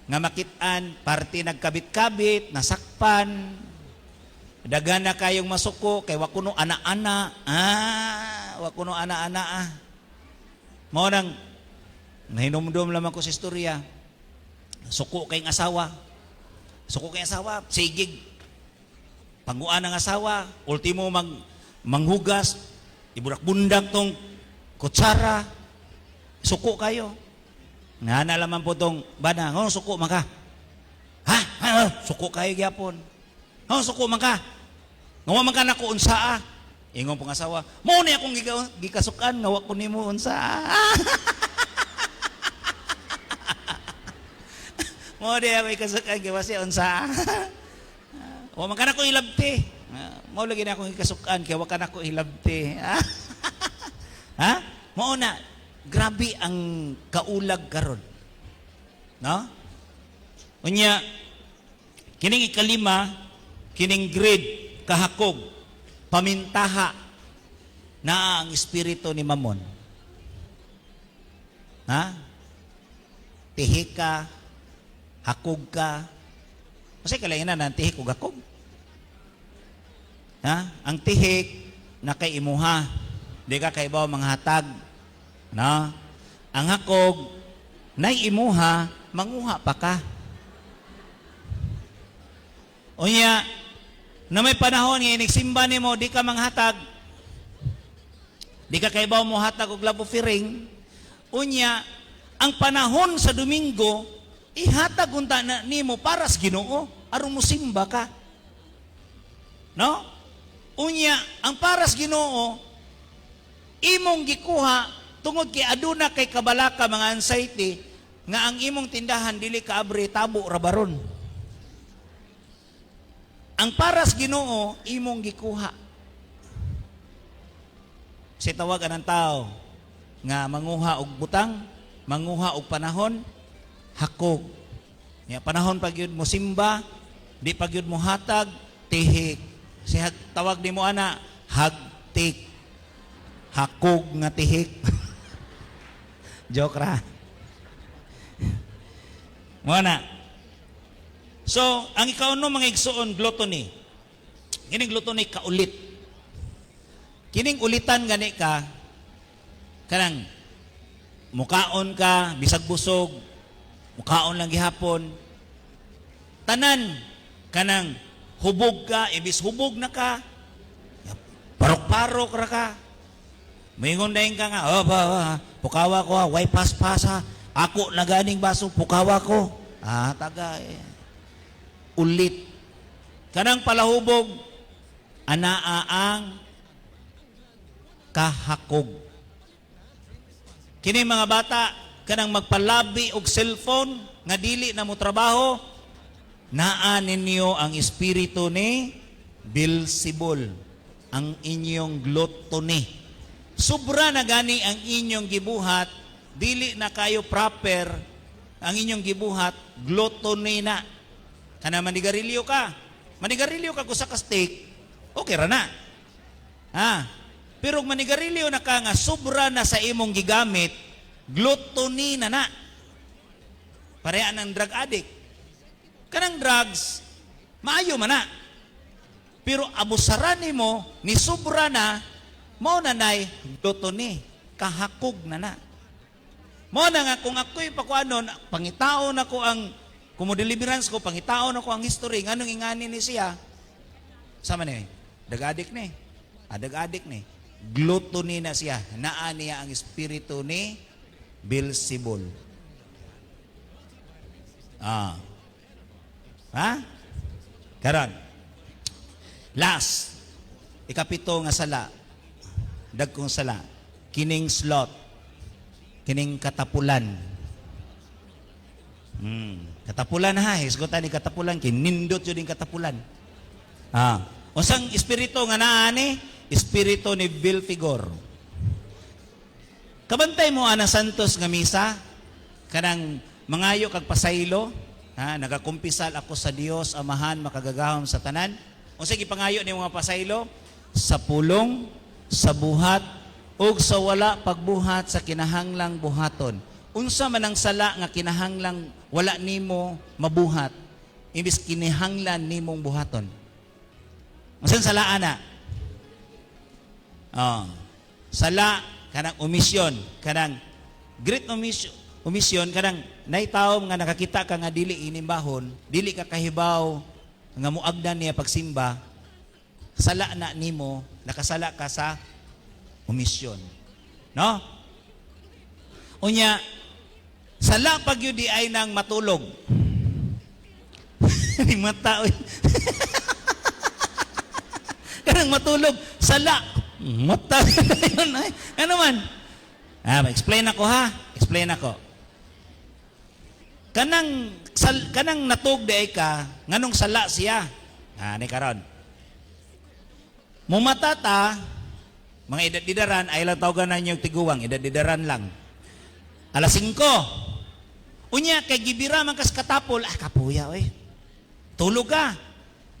nga makit-an, parte nagkabit-kabit, nasakpan. Dagan na kayong masuko kay wa kuno ana-ana. Wa kuno ana-ana ah. Mao nang nahinumdum lamang ko sa istorya. Suko kayong asawa. Suko kayong asawa, sigig. Panguan ang asawa, ultimo manghugas, iburak-bundak tong kutsara. Suko kayo. Nga na laman po tong bana, ngono suko man ka. Ha? Ha? Suko kayo gyapon. Oh, suko man ka. Ngawa man ka nako unsa ah. Ingon pong asawa, mao ni akong gikasukan nga wa ko nimo unsa. Mao di ako gikasukan kay wasi unsa. Wa man ka nako hilabti. Mao lagi na akong gikasukan kay wa ka nako hilabti. Ha? Mao na grabe ang kaulag karon. No? Unya kining ikalima, kining greed, kahakog, pamintaha, naa ang espiritu ni Mamon. Ha? Tihik ka, hakog ka. Kasi kailangan na ng tihik ug hakog. Ha? Ang tihik na kay imuha. Di ka kaibaw mga hatag. No? Ang hakog nay imuha, manguha pa ka. Unya, na may panahon nga inigsimba nimo, di ka manghatag. Di ka kaibaw mo hatag og love offering. Unya, ang panahon sa Domingo, ihatag unta na nimo para sa Ginoo, aron mo simba ka. No? Unya, ang para sa Ginoo, imong gikuha tungod kay aduna kay kabalaka mga anxiety nga ang imong tindahan dili ka abre, tabo ra baron. Ang paras Ginoo imong gikuha. Si tawag anang tao nga manguha og butang, manguha og panahon, hakog. Nya panahon pag yun mo simba, di pag yun mo hatag, tihik. Si tawag nimo ana, hagtik. Hakog nga tihik. Joke ra. Mo na. So, ang ikauno mga igsuon, gluttony. Kining gluttony kaulit. Kining ulitan gani ka, kanang mukaon ka, bisag busog, mukaon lang gihapon. Tanan, kanang hubog ka, ibis hubog na ka, parok-parok ra ka. Maingon dayon ka nga, oh, ba, ba, pukawa ko ha, way pas-pas ha, ako na ganing baso, pukawa ko. Ah, taga eh. Ulit. Kanang palahubog, anaa ang kahakog. Kini mga bata, kanang magpalabi og cellphone, nga dili na mo trabaho, naa ninyo ang espiritu ni Beelzebul. Ang inyong gluttony. Sobra na gani ang inyong gibuhat, dili na kayo proper ang inyong gibuhat, gluttony na. Kana manigarilyo ka. Manigarilyo ka usa ka steak, okay ra na. Ha? Pero kung manigarilyo na ka nga sobra na sa imong gigamit, gluttony na na. Pareha ng drug addict. Kanang drugs, maayo man na. Pero abusaran nimo ni sobra na, mao na nay gluttony, kahakog na na. Mao na nga kung ako'y pakuanon, pangitaon ako ang kung mo deliverance ko, pangitaon ako ang history, nganong ingani ni siya. Sama ni, drug addict ni. Ah, drug addict ni. Gluttony na siya. Naa niya ang espiritu ni Beelzebul. Ah. Ha? Karon. Last, ikapito nga sala. Dagkong sala. Kining sloth. Kining katapulan. Katapulan ha, hisgutan ni katapulan kay nindot jud ning katapulan. Ah, unsang espiritu nga naa ni? Espiritu ni Belphegor. Kabantay mo ana Santos nga misa kanang mangayo kag pasaylo, ha, nagakumpisal ako sa Dios Amahan makagagahom sa tanan. Unsa gipangayo ni mga pasaylo? Sa pulong, sa buhat ug sa wala pagbuhat sa kinahanglang buhaton. Unsa man ang sala nga kinahanglang wala nimo mabuhat, imbis kinahanglan nimong buhaton? Unsa sala ana? Oh. Sala kanang omission, kanang great omission, omission kanang nay tawo nga nakakita ka nga dili inimbahon, dili ka kahibaw nga muagdan niya pagsimba, sala na nimo, nakasala ka sa omission. No? Unya, sala pag yun di ay nang matulog. Ni mata oy. Kanang matulog, sala. Mata yun ay. Ano man? Ah, explain ako ha. Explain ako. Kanang natug di ay ka, nganong sala siya? Ah, ni karon. Mumata ta, mga edad-idaran, ay lang tawagan na inyong tiguwang, edad-idaran lang. Alas 5. Unya, kay gibira man kas katapol, ah, kapuya, oy. Tulog ka.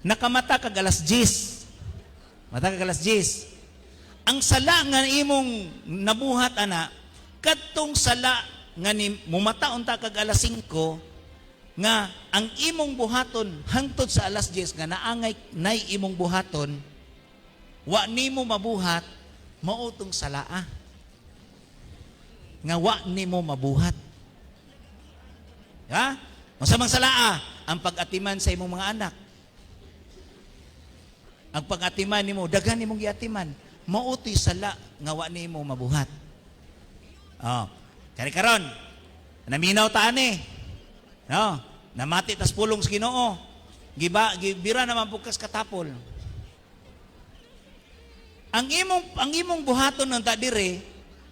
Nakamata kag alas 10. Mata kag alas 10. Ang sala nga imong nabuhat, ana, kadtong sala nga ni mumata unta kag alas 5, nga ang imong buhaton hangtod sa alas 10 nga naangay nay imong buhaton, wa nimo mabuhat, mao tong salaa. Nga wa nimo mabuhat. Ha? Unsa mang salaa? Ang pag-atiman sa imong mga anak. Ang pag-atiman nimo, daghan nimong giatiman, mao to'y sala nga wa nimo mabuhat. Oh. Kani karon, naminaw ta ani. No? Namati tas pulong sa Ginoo. Giba gibira naman pugkas katapol. Ang imong buhaton ng ta dire,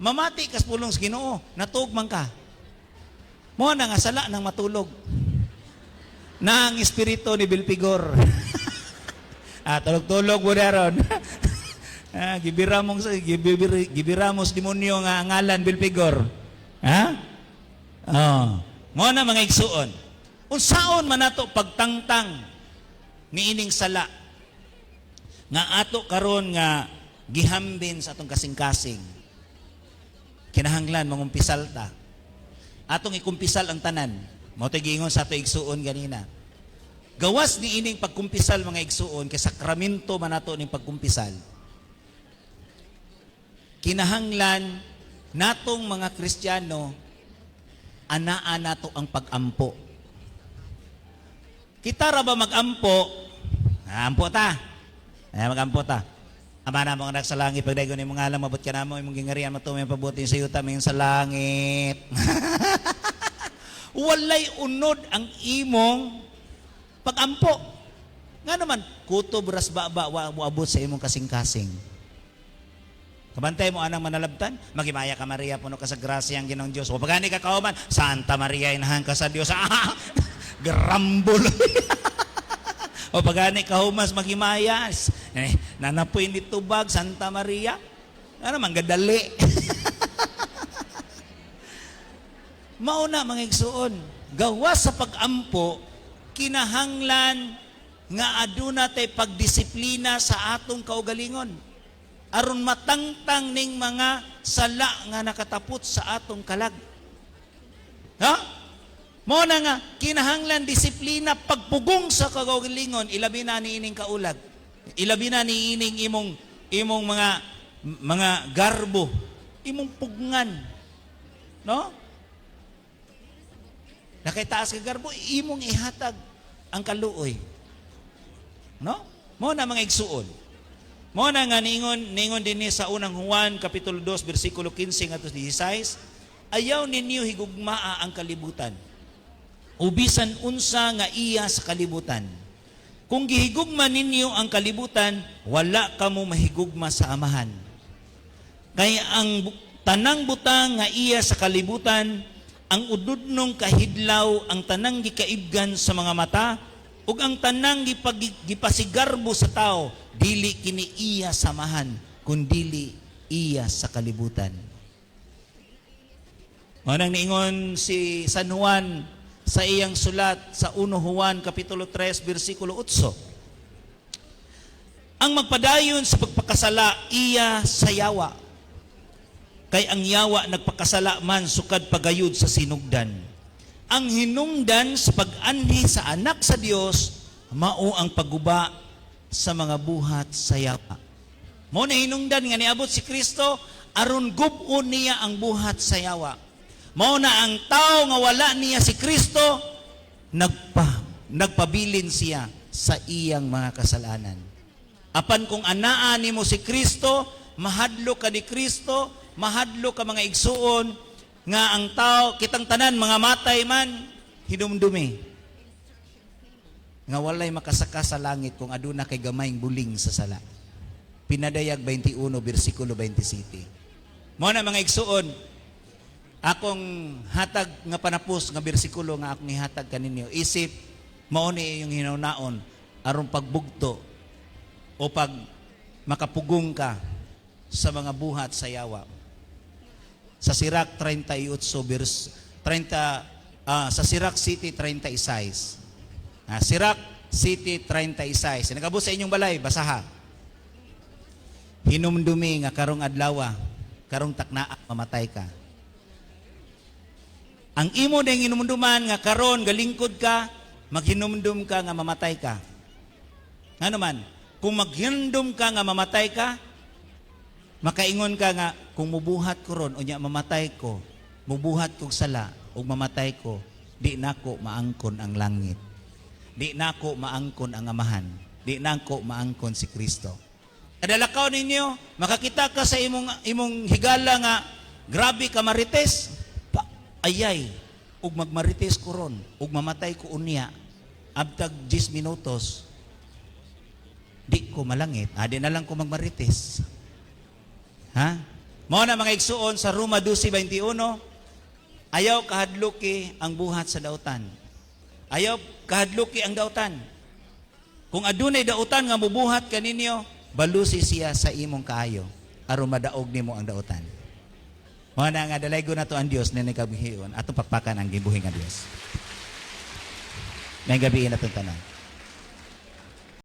mamati kas pulong sa Ginoo, natuog man ka. Mo na nga sala nang matulog. Na ang espiritu ni Belphegor. Ah, tulog-tulog mo ron. Ah, gibira mo sa demonyo nga ang ngalan Belphegor. Ha? Oh. Mo na mga igsuon. Unsaon man nato pagtangtang niining sala nga ato karon nga gihambin sa atong kasing-kasing? Kinahanglan mangumpisal ta. Atong ikumpisal ang tanan. Mao to'y giingon sa ato igsuon ganina. Gawas ni ining pagkumpisal, mga igsuon, kay sakramento man nato ning pagkumpisal. Kinahanglan natong mga Kristiyano, anaa nato ang pag-ampo. Kita ra ba mag-ampo? Ah, ampo ta. Ay, mag-ampo ta. Ama namo nga sa langit, pagdaygon imong ngalan, moabot ka namo, imong gingarian, matuman imong pabuti sa yuta, mayon sa langit. Walay unod ang imong pag-ampo. Nga naman, kutob ras baba, wa moabot sa imong kasing-kasing. Kabantay mo anang manalabtan, maghimaya ka Maria, puno ka sa grasya ang Ginoong Diyos. O pagani ka kauban, Santa Maria, inahan ka sa Diyos. Ah, grambol. O pagani ka humas, maghimaya. Eh, Nanapoy ni tubag Santa Maria. Ano man gadali. Mauna mga igsuon, gawas sa pagampo kinahanglan nga aduna tay pagdisiplina sa atong kaugalingon aron matangtang ning mga sala nga nakatapot sa atong kalag. Ha? Mao na nga kinahanglan disiplina pagpugong sa kaugalingon, ilabi na niining kaulag. Ilabi na niining imong imong mga mga garbo, imong pugngan. No? Nakay taas ka garbo, imong ihatag ang kaluoy. No? Mao na mga igsuon. Mao na nga niingon niingon dinhi sa unang Juan kapitulo 2 bersikulo 15 ngadto 16, ayaw ninyo higugmaa ang kalibutan o bisan unsa nga iya sa kalibutan. Kung gihigugma ninyo ang kalibutan, wala kamo mahigugma sa Amahan. Kay ang tanang butang nga iya sa kalibutan, ang ududnong kahidlaw, ang tanang gikaibgan sa mga mata, ug ang tanang gipasigarbo sa tao, dili kini iya sa Amahan, kundili iya sa kalibutan. Mao nang niingon si San Juan sa iyang sulat sa 1 Juan kapitulo 3 bersikulo 8. Ang magpadayon sa pagpakasala iya sa yawa. Kay ang yawa nagpakasala man sukad pagayod sa sinugdan. Ang hinungdan sa pag-anhi sa anak sa Dios mao ang pagguba sa mga buhat sa yawa. Mao na hinungdan nga niabot si Kristo aron gub-on niya ang buhat sa yawa. Mao na ang tao nga wala niya si Kristo, nagpabilin siya sa iyang mga kasalanan. Apan kung anaa nimo si Kristo, mahadlo ka ni Kristo, mahadlo ka mga igsuon, nga ang tao, kitang tanan, mga matay man, hinumdumi. Nga walay makasaka sa langit kung aduna kay gamayng buling sa sala. Pinadayag 21, bersikulo 27. Mao na mga igsuon, akong hatag nga panapos nga bersikulo nga akong ihatag kaninyo, isip mao ni iyong hinaunaon aron pagbugto o pag makapugong ka sa mga buhat sa yawa. Sa Sirach 38 verse 30, sa Sirach City 36. Sirach City 36. Nagabot sa inyong balay, basaha. Hinumdumi nga karong adlaw, karong taknaa mamatay ka. Ang imo ding hinumduman nga karon galingkod ka, maghinumdum ka nga mamatay ka. Ngano man, kung maghinumdum ka nga mamatay ka, makaingon ka nga kung mubuhat ko ron unya mamatay ko, mubuhat kog sala ug mamatay ko, di nako maangkon ang langit. Di nako maangkon ang Amahan. Di nako maangkon si Kristo. Kadalakaw ninyo, makakita ka sa imong imong higala nga grabe ka marites, pa, ayay, ug magmarites ko ron, ug mamatay ko unya, abtag 10 minutos, di ko malangit, di na lang ko magmarites. Ha? Mao na mga igsuon sa Roma 12:21, ayaw kahadluki ang buhat sa dautan. Ayaw kahadluki ang dautan. Kung adunay dautan nga mubuhat kaninyo, balusi siya sa imong kaayo aron madaog nimo ang dautan. Mao na nga dalaygo nato ang Dios na nagkabuhion atong pakpakan ang gibuhi nga Dios. May gabi na itong tanan.